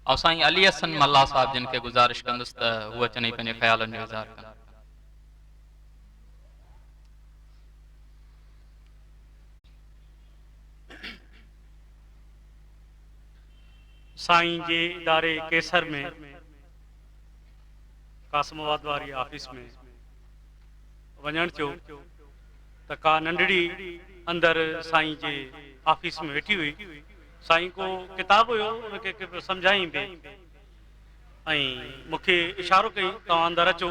آئون سائين علي حسن ملاح صاحب جن کي گذارش ڪندس ته هو اچن ۽ پنهنجي خيالن جو اظهار ڪن. سائين جي اداري قيصر ۾ قاسم آباد واري آفيس ۾ وڃڻ ٿيو ته ڪا ننڍڙي اندر سائين جي آفيس ۾ ويٺي هئي. سائين ڪو ڪتاب هيو ان کي سمجهائين پئي ۽ مون کي اشارو ڪيائين توهان اندر اچو.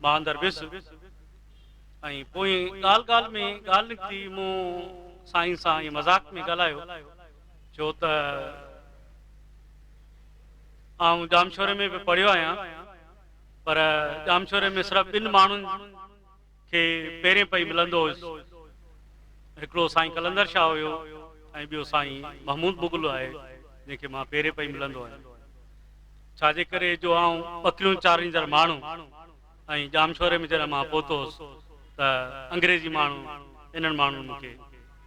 مان اندر ويس ۽ پوء ڳالهه ڳالهه ۾ ڳالهه نڪتي مون سائين سان ائين مذاق ۾ ڳالهايو ڇو ته آئون ڄامشوري ۾ به پڙهيو آهيان پر ڄامشوري ۾ صرف ٻن ماڻهن کي پهرين پئي ملندو هيس. هڪڙو سائين قلندر شاهه هيو ۽ ٻيو سائين محمود مغل آهي جنهن کي مان پهرين پئي ملندو آهيان. ڇا جي ڪري جو آئون ٻڪريون چاريندڙ ماڻهو ۽ ڄامشوري ۾ جڏهن مان پهتو هوس ته انگريزي ماڻهو انهن ماڻهن مون کي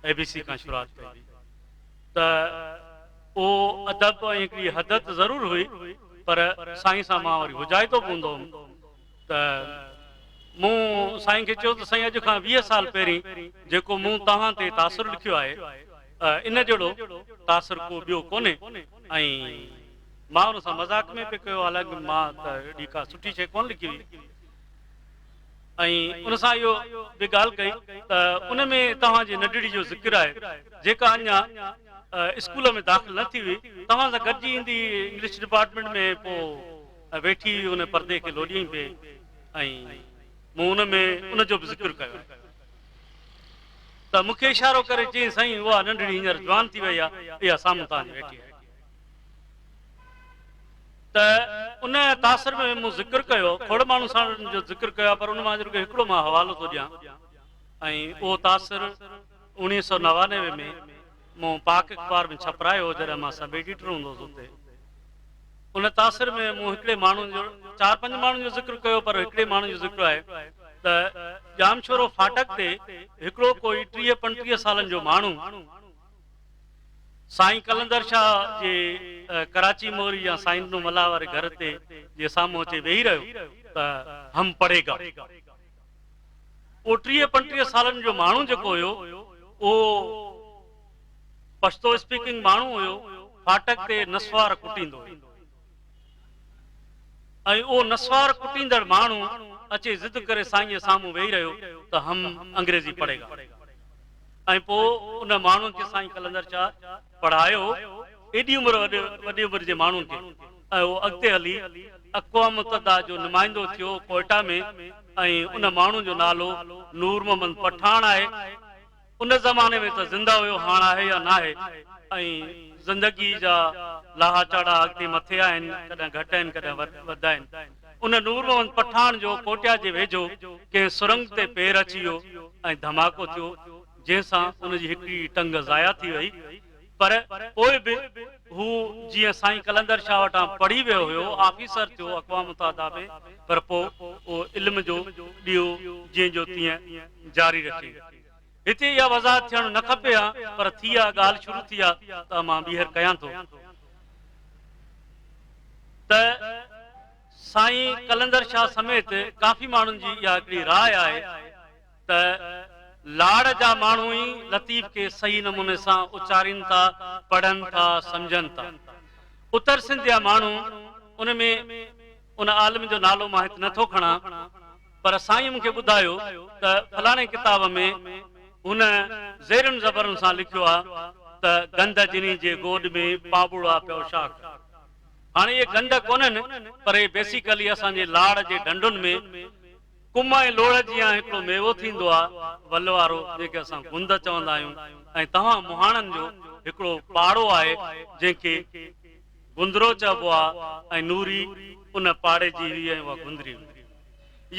اي بي سي کان شروعات ڪئي هئي ته اهو ادب ۽ هڪڙي حدت ضرور هئي پر سائين سان مان وري حجائتو به هوندو هوم. ته مون سائين کي چيو ته سائين اڄ کان 20 سال پهرين جيڪو مون توهان تي تاثر لکيو آهي ان جهڙو تاثر ڪو ٻيو ڪونهي ۽ مان ان سان مذاق ۾ پئي ڪيو حالانڪ مان ته اهڙي ڪا سٺي شيء ڪونه لکي هئي ۽ ان سان اهو به ڳالهه ڪئي ته ان ۾ توهان جي ننڍڙي جو ذڪر آهي جيڪا اڃا اسڪول ۾ داخل نه ٿي هئي توهان سان گڏجي ايندي هئي انگلش ڊپارٽمينٽ ۾ پوء ۽ ويٺي ان پردي کي لوڏيائين پئي ۽ مون ان ۾ ان جو به ذڪر ڪيو آهي ته مون کي اشارو ڪري چيائين سائين اها ننڍڙي هينئر جوان ٿي وئي آهي اها سامهون توهان جي ويٺي آهي ته ان تاثر ۾ مون ذڪر ڪيو کوڙ ماڻهن سان جو ذڪر ڪيو آهي پر ان مان رڳو هڪڙو مان حوالو ٿو ڏيان ۽ اهو تاثر 1999 ۾ مون پاڪ اخبار ۾ ڇپرايو هو جڏهن مان سب ايڊيٽر هوندو هوس اتي ان تاثر ۾ مون هڪڙي ماڻهو جو چار پنج ماڻهن جو ذڪر ڪيو پر هڪڙي ماڻهو جو ذڪر آهي ته ڄامشورو ڦاٽڪ تي هڪڙو ڪوئي 30 35 سالن جو ماڻهو سائين قلندر شاهه جي ڪراچي موري يا سائين ڏنو ملاح واري گهر تي جي سامهون اچي ويهي رهيو ته هم پڙهي گا. اهو 30 35 سالن جو ماڻهو جيڪو هيو اهو پشتو اسپيڪنگ ماڻهو هيو، ڦاٽڪ تي نسوار ڪٽيندو هيو ۽ اهو نسوار ڪٽيندڙ ماڻهو اچي ضد ڪري سائين جي سامهون ويهي رهيو ته هم انگريزي پڙهي گا ۽ پوء ان ماڻهو کي سائين قلندر شاهه پڙهايو ايڏي عمر وڏي عمر جي ماڻهو کي ۽ اهو اڳتي هلي اقوام متحده جو نمائندو ٿيو ڪوئٽا ۾ ۽ ان ماڻهو جو نالو نور محمد پٺاڻ آهي. ان زماني ۾ ته زنده هيو هاڻ آهي يا ناهي ۽ زندگي جا لاها چاڙها اڳتي مٿي آهن ڪڏهن گهٽ آهن ڪڏهن وڌ آهن. ان نور محمد پٺاڻ جو ڪوٽيا جي ويجهو ڪنهن سرنگ تي پير اچي ويو ۽ ڌماڪو ٿيو جنهن سان ان جي هڪڙي ٽنگ ضايع ٿي وئي پر پوء به هو جيئن سائين قلندر شاهه وٽان پڙهي ويو هيو، آفيسر ٿيو اقوام متحده ۾ پر پوء اهو علم جو ڏيئو جيئن جو تيئن جاري رکيائين. هتي اها وضاحت ٿيڻ نه کپي ها پر ٿي آ، ڳالهه شروع ٿي آ ته مان ٻيهر ڪيان ٿو ته سائين قلندر شاهه سميت ڪافي ماڻهن جي اها هڪڙي راء آهي ته لاڙ جا ماڻهو ئي لطيف کي صحيح نموني سان اچارين ٿا، پڙهن ٿا، سمجهن ٿا. اتر سنڌ جا ماڻهو ان ۾ ان عالم جو نالو مان هت نه ٿو کڻان پر سائين مون کي ٻڌايو ته فلاڻي ڪتاب ۾ هن زيرن زبرن سان لکيو آ ته گند جني جي گوڏ ۾ پاٻوڙا پيو شاخ. هاڻي اهي گند ڪونهن پر اهي بيسيڪلي اسان جي لاڙ جي ڍنڍن ۾ ڪم ۽ لوڙهه جيان هڪڙو ميوو ٿيندو آ، ول وارو، جنهن کي اسان گند چوندا آهيون ۽ توهان مهاڻن جو هڪڙو پاڙو آهي، جنهن کي گندرو چئبو آ ۽ نوري ان پاڙي جي هئي ۽ اها گندري هئي.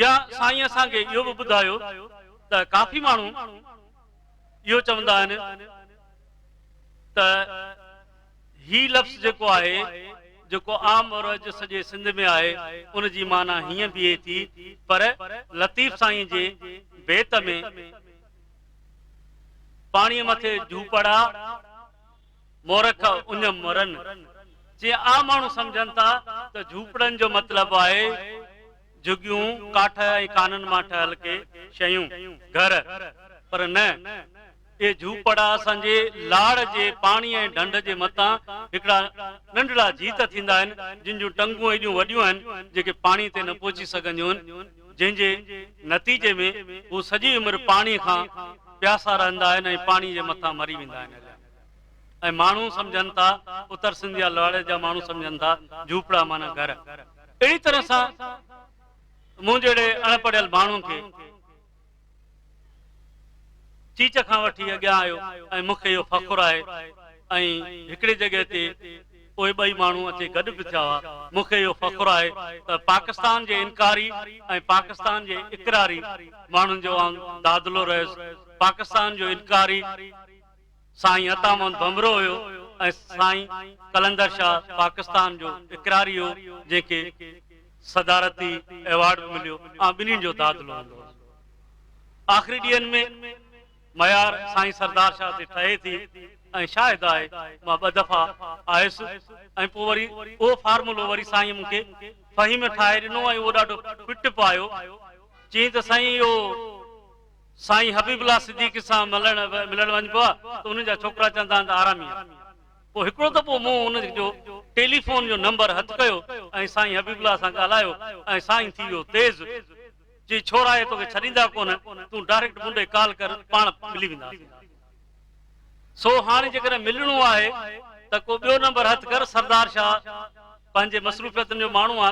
يا سائين اسان کي اهو به ٻڌايو ته ڪافي ماڻهو اهو چوندا آهن ته هي لفظ جيڪو آهي، جيڪو عام مروج سڄي سنڌ ۾ آهي، ان جي معنيٰ هيئن بيهي ٿي، پر لطيف سائين جي بيت ۾ پاڻيء مٿي جهوپڙا، مورک اڃ مرن، جيئن عام ماڻهو سمجهن ٿا ته جهوپڙن جو مطلب آهي جهڳيون، ڪاٺ ۽ ڪانن مان ٺهيل ڪي شيون، گهر، پر نه، اهي جهوپڙا اسان جي لاڙ جي پاڻي ۽ ڍنڍ جي مٿان هڪڙا ننڍڙا جيت ٿيندا آهن، جن جون ٽنگون ايڏيون وڏيون آهن، جيڪي پاڻي تي نه پهچي سگهنديون آهن، جنهن جي نتيجي ۾ هو سڄي عمر پاڻي کان پياسا رهندا آهن ۽ پاڻي جي مٿان مري ويندا آهن هليا. ۽ ماڻهو سمجهن ٿا، اتر سنڌ يا لاڙ جا ماڻهو سمجهن ٿا جهوپڙا معنيٰ گهر. اهڙي طرح سان مون جهڙي اڻ پڙهيل ماڻهو کي چيچ کان وٺي اڳيان آيو ۽ مون کي اهو فخر آهي ۽ هڪڙي جڳهه تي اهي ٻئي ماڻهو اچي گڏ به ٿيا هئا. مون کي اهو فخر آهي ته پاڪستان جي انڪاري ۽ پاڪستان جي اقراري ماڻهن جو آئون دادلو رهيس. پاڪستان جو انڪاري. سائين عطا محمد ڀنڀرو هيو ۽ سائين قلندر شاهه پاڪستان جو اقراري هو جنهن کي صدارتي ايوارڊ به مليو آئون ٻنهين جو دادلو هوندو هوس. آخري ڏينهن ۾ ميار سائين سردار شاهه تي ٺهي ٿي ۽ شاهد آهي مان ٻه دفعا آيس ۽ پوء وري اهو فارمولو وري سائين مون کي فهيم ٺاهي ڏنو ۽ اهو ڏاڍو فٽ به آيو چيائين ته سائين اهو سائين حبيب الله صديقي سان ملڻ ملڻ وڃبو آ ته انهن جا ڇوڪرا چوندا آهن ته آرامي آ. پوء هڪڙو دفعو مون ان جو ٽيليفون جو نمبر هٿ ڪيو ۽ سائين حبيب الله سان ڳالهايو ۽ سائين ٿي ويو تيز چي ڇورا اهي توکي ڇڏيندا ڪونه تون ڊائريڪٽ مون ڏي ڪال ڪر پاڻ ملي وينداسين. سو هاڻي جيڪڏهن ملڻو آهي ته ڪو ٻيو نمبر هٿ ڪر، سردار شاهه پنهنجي مصروفيتن جو ماڻهو آ،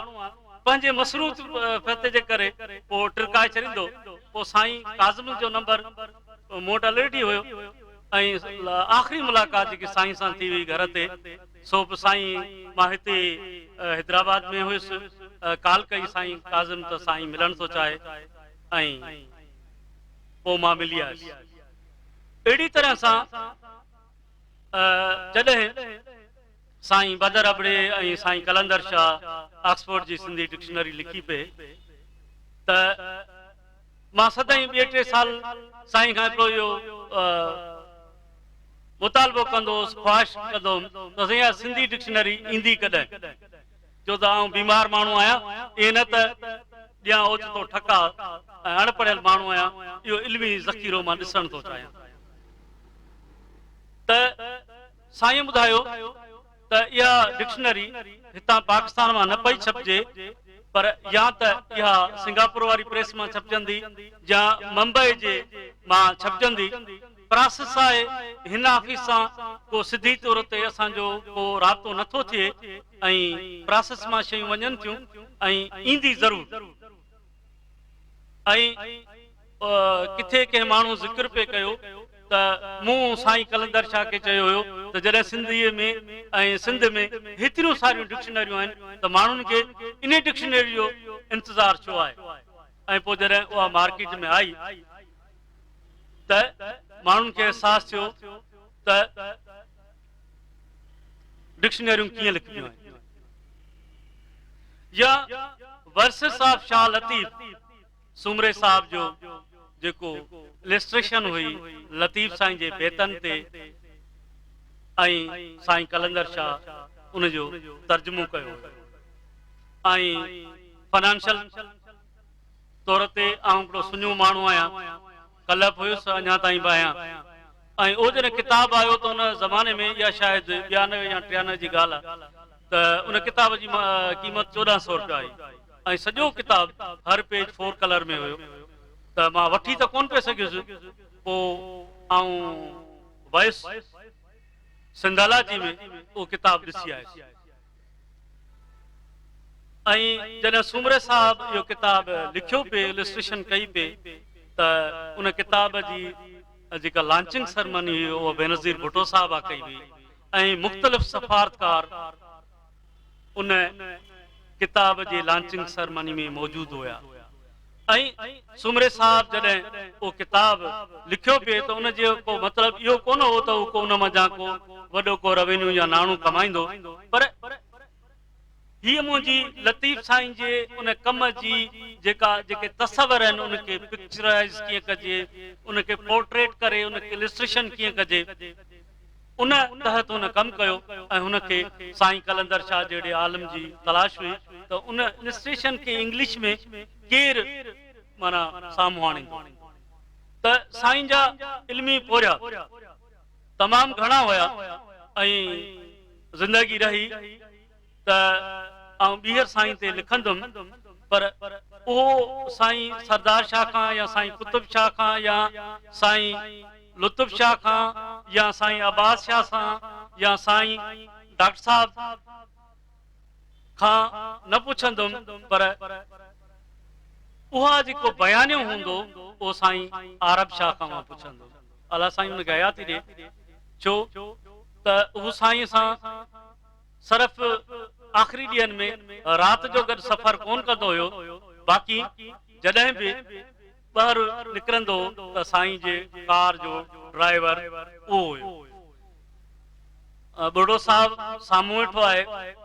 پنهنجي مصروفيت جي ڪري پوء ٽرڪائي ڇڏيندو، پوء سائين ڪاظم جو نمبر مون وٽ الريڊي هيو ۽ آخري ملاقات جيڪي سائين سان ٿي هئي گهر تي سو به سائين مان هتي حيدرآباد ۾ هيس، ڪال ڪئي سائين ڪاظم ته سائين ملڻ ٿو چاهي ۽ پوء مان ملي آيس. اهڙي طرح سان جڏهن سائين بدر ابڙي ۽ سائين قلندر شاهه آڪسفورڊ جي سنڌي ڊڪشنري لکي پئي ته مان سدائين ٻئي ٽي سال سائين کان هڪڙو اهو مطالبو ڪندو هوس، خواهش ڪندو هوم ته سائين اها سنڌي ڊڪشنري ايندي ڪڏهن؟ ڇو ته آئون بيمار ماڻهو آهيان، ائين نه ته ڏيان اوچتو ٺڪاء ۽ اڻ پڙهيل ماڻهو آهيان، اهو علمي ذخيرو مان ڏسڻ ٿو چاهيان. ته سائين ٻڌايو ته اها ڊڪشنري هتان پاڪستان مان نه پئي ڇپجي، پر يا ته اها سنگاپور واري پريس مان ڇپجندي يا ممبئي جي مان ڇپجندي. پراسس آهي، هن آفيس سان ڪو سڌي طور تي اسان جو ڪو رابطو نه ٿو ٿئي ۽ پراسس مان شيون وڃن ٿيون ۽ ايندي ضرور ۽ ڪٿي ڪنهن ماڻهو ذڪر پئي ڪيو ته مون سائين قلندر شاهه کي چيو هيو ته جڏهن سنڌيء ۾ ۽ سنڌ ۾ هيتريون ساريون ڊڪشنريون آهن ته ماڻهن کي انهي ڊڪشنري جو انتظار ڇو آهي ۽ پوء جڏهن اها مارڪيٽ ۾ آئي ته ماڻهن کي احساس ٿيو ته ڊڪشنريون ڪيئن لکبيون آهن يا ورسز آف شاهه لطيف سومري صاحب جو جيڪو السٽريشن هئي لطيف سائين جي بيتن تي ۽ سائين قلندر شاهه ان جو ترجمو ڪيو هيو ۽ فنانشل طور تي آئون هڪڙو سڃو ماڻهو آهيان، ڪلهه به هيس اڃا تائين به آهيان ۽ اهو جڏهن ڪتاب آيو ته ان زماني ۾ اها شايد ٻيانوي يا ٽيانوي جي ڳالهه آهي ته ان ڪتاب جي قيمت 14 سئو رپيا هئي ۽ سڄو ڪتاب هر پيج فور ڪلر ۾ هيو ته مان وٺي ته ڪونه پئي سگهيس پوء آئون ويس سنڌالاجي ۾ اهو ڪتاب ڏسي آيس. ۽ جڏهن سومري صاحب اهو ڪتاب لکيو پئي، السٽريشن ڪئي پئي ته ان ڪتاب جي جيڪا لانچنگ سرمني هئي اها بينظير ڀٽو صاحبه ڪئي هئي ۽ مختلف سفارتڪار ان ڪتاب جي لانچنگ سرمني ۾ موجود هيا ۽ سومري صاحب جڏهن اهو ڪتاب لکيو پئي ته ان جو ڪو مطلب اهو ڪونه هو ته هو ڪو ان منجهان ڪو وڏو ڪو روينيو يا ناڻو ڪمائيندو پر هيء منهنجي لطيف سائين جي ان ڪم جي جيڪا جيڪي تصور آهن ان کي پڪچرائيز ڪيئن ڪجي ان کي پورٽريٽ ڪري ان کي السٽريشن ڪيئن ڪجي ان تحت هن ڪم ڪيو. ۽ هن کي سائين قلندر شاهه جهڙي عالم جي تلاش هئي ته ان اسٽيشن کي انگلش ۾ ڪير معنيٰ سامهون آڻيندو ته سائين جا علمي پورهيا تمام گهڻا هيا ۽ زندگي رهي ته آئون ٻيهر سائين تي لکندم پر اهو سائين سردار شاهه کان يا سائين قطب شاهه کان يا سائين لطف شاهه کان يا سائين عباس شاهه سان يا سائين ڊاڪٽر صاحب کان نه پڇندم پر اها جيڪو بيانيو هوندو اهو سائين عارب شاهه کان مان پڇندم. الله سائين ان کي حياتي ڏي ڇو ته هو سائين سان صرف آخري ڏينهن ۾ رات جو گڏ سفر ڪونه ڪندو هيو، باقي جڏهن به ٻهر نڪرندو هو ته سائين جي ڪار جو ڊرائيور اهو هيو. ٻرڙو صاحب سامهون ويٺو آهي،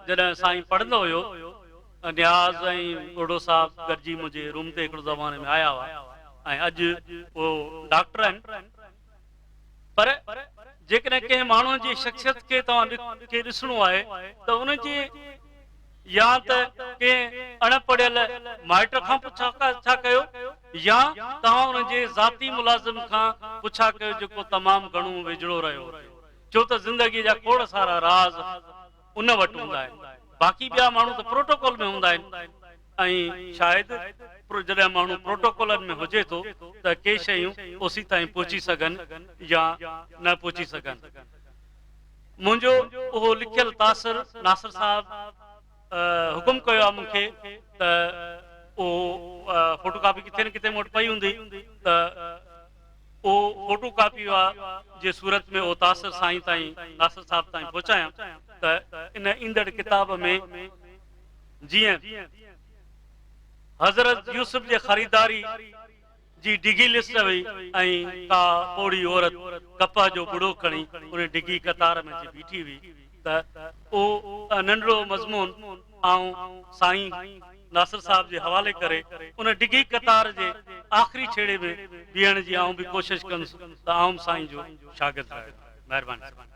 جڏهن سائين پڙهندو هيو، نياز ۽ ٻرڙو صاحب گڏجي منهنجي روم تي هڪڙو زماني ۾ آيا هئا ۽ اڄ اهو ڊاڪٽر آهن. پر جيڪڏهن ڪنهن ماڻهوء جي شخصيت کي توهان کي ڏسڻو آهي ته ان جي يا ته ڪنهن اڻ پڙهيل مائٽ کان پڇا ڪيو يا توهان ان جي ذاتي ملازم کان پڇا ڪيو جيڪو تمام گهڻو ويجهڙو رهيو هجي ڇو ته زندگيء جا کوڙ سارا راز ان وٽ هوندا آهن باقي ٻيا ماڻهو ته پروٽوڪول ۾ هوندا آهن ۽ شايد جڏهن ماڻهو پروٽوڪولن ۾ هجي ٿو ته ڪي شيون اوسيتائين پهچي سگهن يا نه پهچي سگهن. منهنجو اهو لکيل تاثر ناصر صاحب حڪم ڪيو آهي مون کي ته اهو فوٽو ڪاپي ڪٿي نه ڪٿي مون وٽ پئي هوندي ته اهو فوٽو ڪاپي جي صورت ۾ اهو تاثر سائين تائين ناصر صاحب تائين پهچايان ته ان ايندڙ ڪتاب ۾ جيئن حضرت يوسف جي خريداري جي ڊگهي لسٽ هئي ۽ ڪا پوڙهي عورت ڪپهه جو ٻڙو کڻي ان ڊگهي قطار ۾ اچي بيٺي هئي ته اهو ننڍڙو مضمون آئون سائين ناصر صاحب جي حوالي ڪري ان ڊگهي قطار جي آخري ڇيڙي ۾ بيهڻ جي آئون به ڪوشش ڪندس ته آئون به سائين جو شاگرد رهيان. مهرباني سائين.